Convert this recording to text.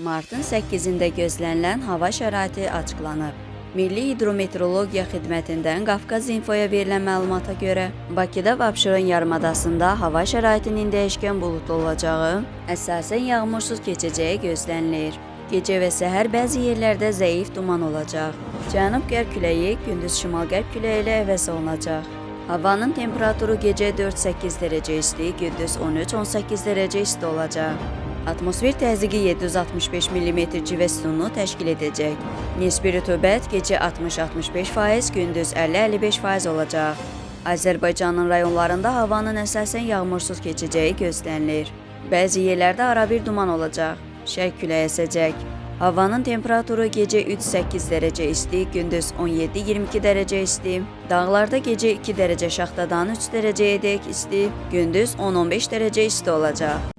Martın 8-də gözlənilən hava şəraiti açıqlanıb. Milli Hidrometeorologiya Xidmətindən Qafqaz İnfoya verilən məlumata görə, Bakıda və Abşeron yarımadasında hava şəraitinin dəyişkən buludlu olacağı, əsasən yağmursuz keçəcəyi gözlənilir. Gecə və səhər bəzi yerlərdə zəif duman olacaq. Cənub-qərb küləyi gündüz şimal-qərb küləyi ilə əvəz olunacaq. Havanın temperaturu gecə 4-8 dərəcə isti, gündüz 13-18 dərəcə isti olacaq. Atmosfer təzyiqi 765 mm civə sütununu təşkil edəcək. Nisbi rütubət gecə 60-65%, gündüz 50-55% olacaq. Azərbaycanın rayonlarında havanın əsasən yağmursuz keçəcəyi gözlənilir. Bəzi yerlərdə arabir duman olacaq. Şərq küləyi əsəcək. Havanın temperaturu gecə 3-8 dərəcə isti, gündüz 17-22 dərəcə isti. Dağlarda gecə 2 dərəcə, şaxtadan 3 dərəcəyədək isti, gündüz 10-15 dərəcə isti olacaq.